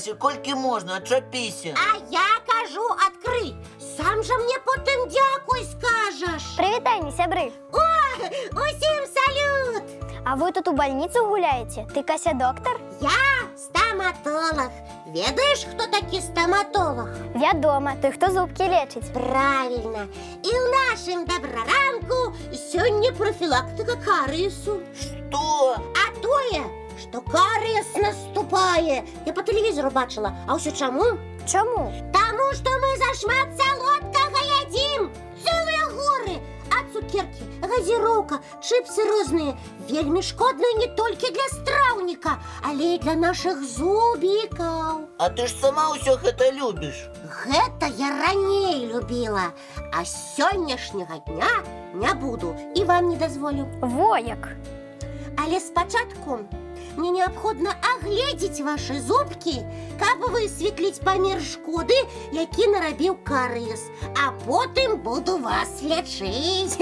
Кася, колькі можна, адчапіся. А я кажу, адкрый. Сам жа мне потым дзякуй скажаш. Прывітанне, сябры. О, усім салют! А вы тут у больніцу гуляеце? Ты, Кася, доктар? Я стаматолаг. Ведаеш, хто такі стаматолаг? Вядома, той, хто зубкі лечыць. Правільна. І ў нашым Дабраранку сёння прафілактыка карыесу. Што? А тое, што карыес наступае. Я па тэлевізору бачыла. А ўсё чаму? Чаму? Таму, што мы зашмат салодкага ядзім. Цэлыя горы. А цукеркі, газіроўка, чыпсы розныя вельмі шкодныя не толькі для страўніка, але і для нашых зубікаў. А ты ж сама ўсё гэта любіш. Гэта я раней любіла, а з сённяшняга дня не буду і вам не дазволю. Во як! Але спачатку мне неабходна агледзець вашы зубкі, каб высветліць памер шкоды, які нарабіў карыес. А потым буду вас лячыць.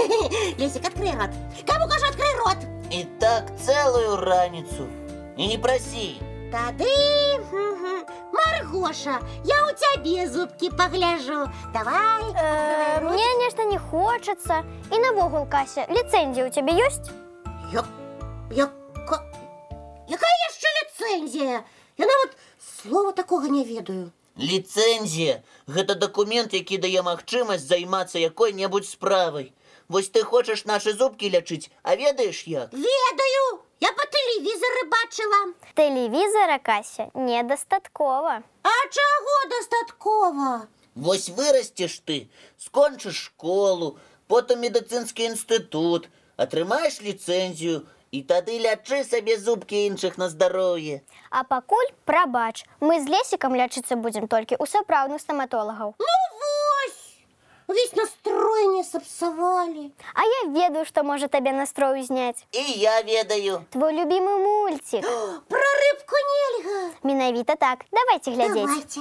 Лесік, адкрый рот. Каму кажу, адкрый рот? І так цэлую раніцу. І не прасі. Тады, Маргоша, я ў цябе зубкі пагляжу. Давай, адкрывай рот. Мне нешта не хочацца. І навогул, Кася, ліцэнзія ў цябе ёсць? Якая яшчэ ліцэнзія? Я нават слова такога не ведаю. Ліцэнзія – гэта дакумент, які дае магчымасць займацца якой-небудзь справай. Вось ты хочаш нашы зубкі лячыць, а ведаеш як? Ведаю! Я па тэлевізары бачыла. Тэлевізара, Кася, недастаткова. А чаго дастаткова? Вось вырасцеш ты, скончыш школу, потым медыцынскі інстытут, атрымаеш ліцэнзію і тады лячы сабе зубкі іншых на здароўе. А пакуль, прабач, мы з Лесікам лячыцца будзем толькі ў сапраўдных стаматолагаў. Ну вось! Увесь настрой не сапсавалі. А я ведаю, што можа табе настрой узняць. І я ведаю. Твой любімы мульцік. Пра рыбку нельга. Менавіта так. Давайте глядзець. Давайте.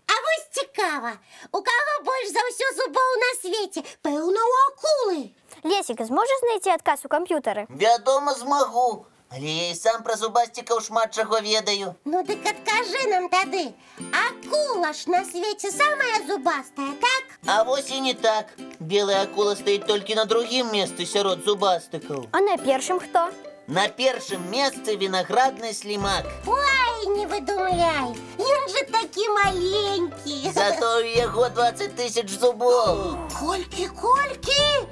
А вось цікава, у каго больш за ўсё зубоў на свеце? Пэўна, у акулы. Лесік, зможаш знайсці адказ у камп'ютары? Вядома, змагу. Але я і сам пра зубасцікаў шмат чаго ведаю. Ну дык адкажы нам тады. Акула ж на свеце самая зубастая, так? А вось і не так. Белая акула стаіць толькі на другім месцы сярод зубастыкаў. А на першым хто? На першым месцы вінаградны слімак. Ой, не выдумляй, ён жа такі маленькі. Зато ў яго 20 тысяч зубоў. Колькі, колькі?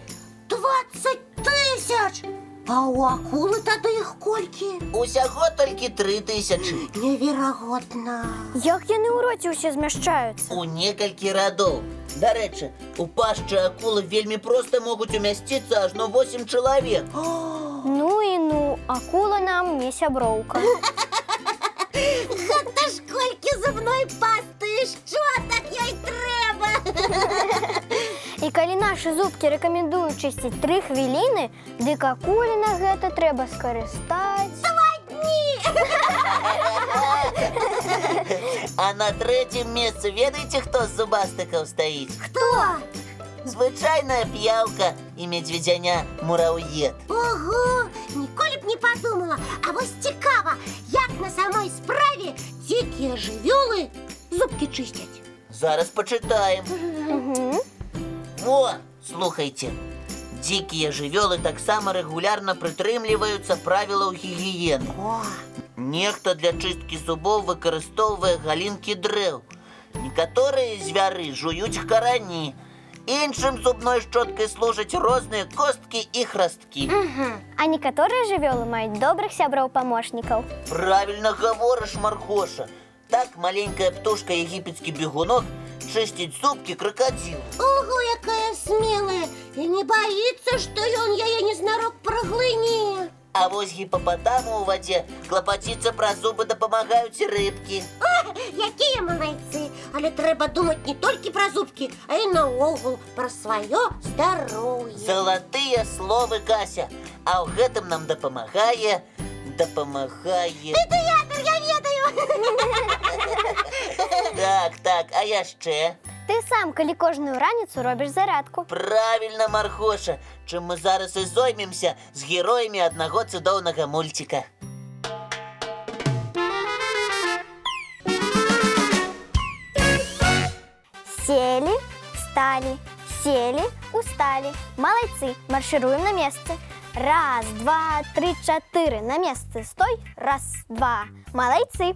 20 тысяч! А у акулы тады іх колькі? Усяго толькі 3 тысячы. Неверагодна. Як яны ў роце ўсе змяшчаюцца? У некалькі радоў. Дарэчы, у пашчы акулы вельмі проста могуць умясціцца ажно 8 чалавек. Ну і ну, акула нам не сяброўка. Гэта ж колькі зубной пасты і шчотак ёй трэба! І калі нашы зубкі рэкамендуюць чысціць 3 хвіліны, дык акуле на гэта трэба скарыстаць... 2 дні! А на трэцім месцы ведаеце, хто з зубастыкаў стаіць? Хто? Звычайная п'яўка і медведзяня мураўед. Ого! Ніколі б не падумала. А вось цікава, як на самой справе дзікія жывёлы зубкі чысцяць. Зараз пачытаем. Во, слухайце. Дзікія жывёлы таксама рэгулярна прытрымліваюцца правілаў гігіены. О! Нехта для чысткі зубоў выкарыстоўвае галінкі дрэў. Некаторыя звяры жуюць карані. Іншым зубной шчоткай служаць розныя косткі і храсткі. А некаторыя жывёлы маюць добрых сяброў-памочнікаў. Правільна гаворыш, Маргоша. Так маленькая птушка егіпецкі бегунок чысціць зубкі кракадзілу. Ого, якая смелая! І не баіцца, што ён яе незнарок праглыне. А вось гіпапатаму ў вадзе клапаціцца пра зубы дапамагаюць рыбкі. О, якія малайцы! Але трэба думаць не толькі пра зубкі, а і наогул пра сваё здароўе. Залатыя словы, Кася! А ў гэтым нам дапамагае... Педыятр, я ведаю! Так, так, а яшчэ? Ты сам, калі кожную раніцу робіш зарадку. Правільна, Маргоша, чым мы зараз і зоймемся з героямі аднаго цудоўнага мульціка. Сели, встали, сели, устали. Молодцы, маршируем на месцы. Раз, два, три, чатыры. На месцы стой. Раз, два. Молодцы.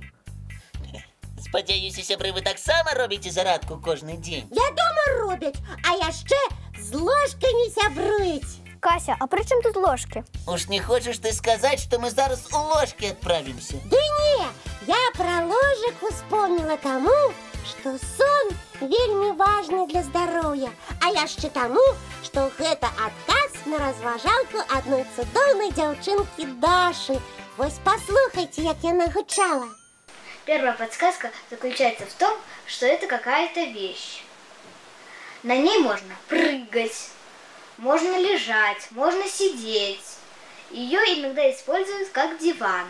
Спадзяюся, сябры, вы таксама робіце зарадку кожны дзень. Вядома, робяць, а яшчэ з ложкамі сябруюць. Кася, а пры чым тут ложкі? Уж не хочаш ты сказаць, што мы зараз у ложкі адправімся? Ды не, я пра ложак успомніла таму, што сон вельмі важны для здароўя, а яшчэ таму, што гэта адказ на разважалку адной цудоўнай дзяўчынкі Дашы. Вось паслухайце, як яна гучала. Первая подсказка заключается в том, что это какая-то вещь. На ней можно прыгать, можно лежать, можно сидеть. Ее иногда используют как диван.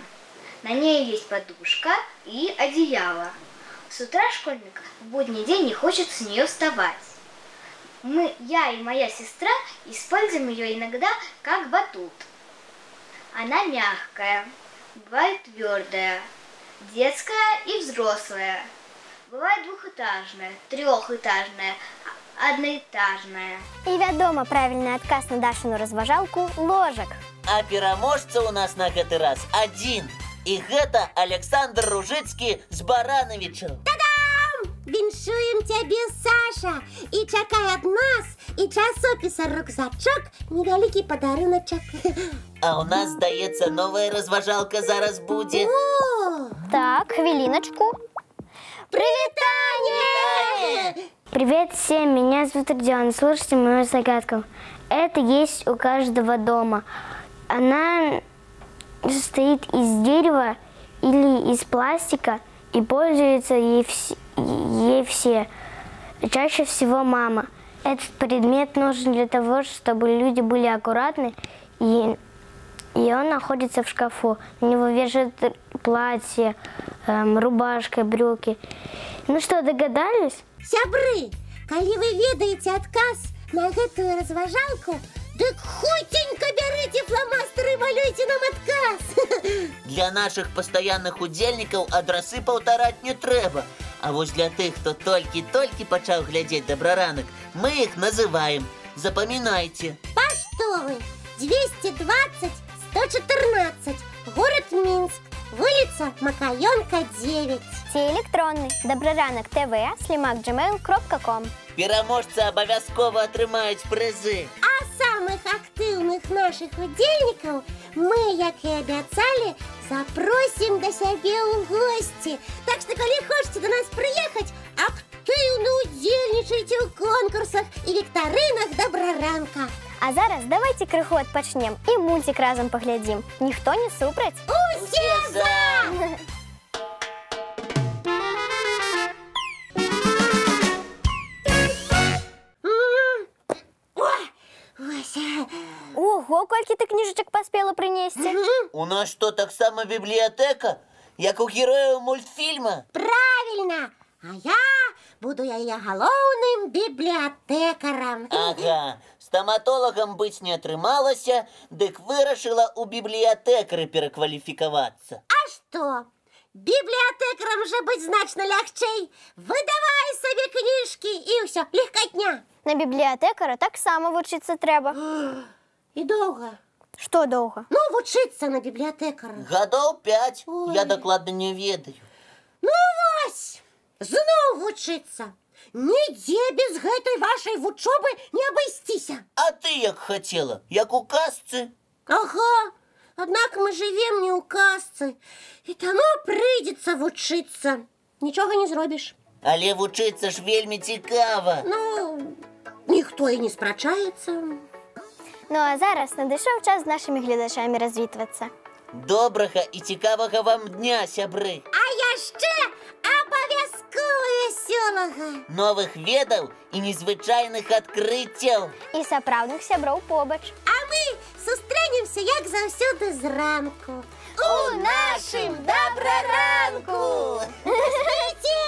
На ней есть подушка и одеяло. С утра школьник в будний день не хочет с нее вставать. Я и моя сестра используем ее иногда как батут. Она мягкая, бывает твердая, детская и взрослая. Бывает двухэтажная, трехэтажная, одноэтажная. І вядома, правільны адказ на Дашыну разважалку ложак. А пераможца у нас на гэты раз адзін. І гэта Александр Ружыцкі з Баранавічаў. Та-дам! Віншуем цябе, Саша! І чакай ад нас і часопіса «Рюкзачок» невялікі падаруначак. А у нас, здаецца, новая разважалка зараз будзе. О! Так, хвіліначку. Прывітанне! Привет всем, меня зовут Родион. Слушайте мою загадку. Это есть у каждого дома. Она состоит из дерева или из пластика и пользуются ей все, чаще всего мама. Этот предмет нужен для того, чтобы люди были аккуратны, и он находится в шкафу. На него вешают платье, рубашка, брюки. Ну что, догадались? Сябры, калі вы ведаеце адказ на гэтую разважалку, дык хуценька бярыце фламастеры і малюйце нам адказ. Для нашых пастаянных удзельнікаў адрасы паўтараць не трэба. А вось для тых, хто толькі-толькі пачаў глядзець «Дабраранак», мы іх называем. Запамінайце. Паштовы 220 114, город Минск, вуліца Макаёнка 9. Ці электронны Дабраранак ТВ slimak@gmail.com. Пераможцы абавязкова атрымаюць прызы. А самых актыўных нашых удзельнікаў мы, як і абяцалі, запросім да сябе ў госці. Так што, калі хочаце да нас прыехаць, актыўна удзельнічайце ў конкурсах і віктарынах «Дабраранка». А зараз давайте крыху адпачнем і мульцік разам паглядзім. Ніхто не супраць? Усе за! Ого, колькі ты кніжачак паспела прынесці. У нас што, таксама бібліятэка, як у герояў мультфільма? Правільна! А я буду яе галоўным бібліятэкарам. Ага, стаматолагам быць не атрымалася, дык вырашыла ў бібліятэкары перакваліфікавацца. А што? Бібліятэкарам жа быць значна лягчэй. Выдавай сабе кніжкі і ўсё, легкатня. На бібліятэкара таксама вучыцца трэба. І доўга. Што доўга? Ну, вучыцца на бібліятэкара. Гадоў 5, Ой. Я дакладна не ведаю. Ну вось, зноў вучыцца. Нідзе без гэтай вашай вучобы не абысціся. А ты як хацела, як у казцы? Ага, аднак мы жывем не ў казцы, і таму прыйдзецца вучыцца. Нічога не зробіш. Але вучыцца ж вельмі цікава. Ну, ніхто і не спрачаецца. Ну а зараз надышоў час з нашымі гледачамі развітвацца. Добрага і цікавага вам дня, сябры. А яшчэ абавязкова вясёлага. Новых ведаў і незвычайных адкрыццяў. І сапраўдных сяброў побач. А мы сустрэнемся, як заўсёды, зранку. У нашым Дабраранку! Спіце!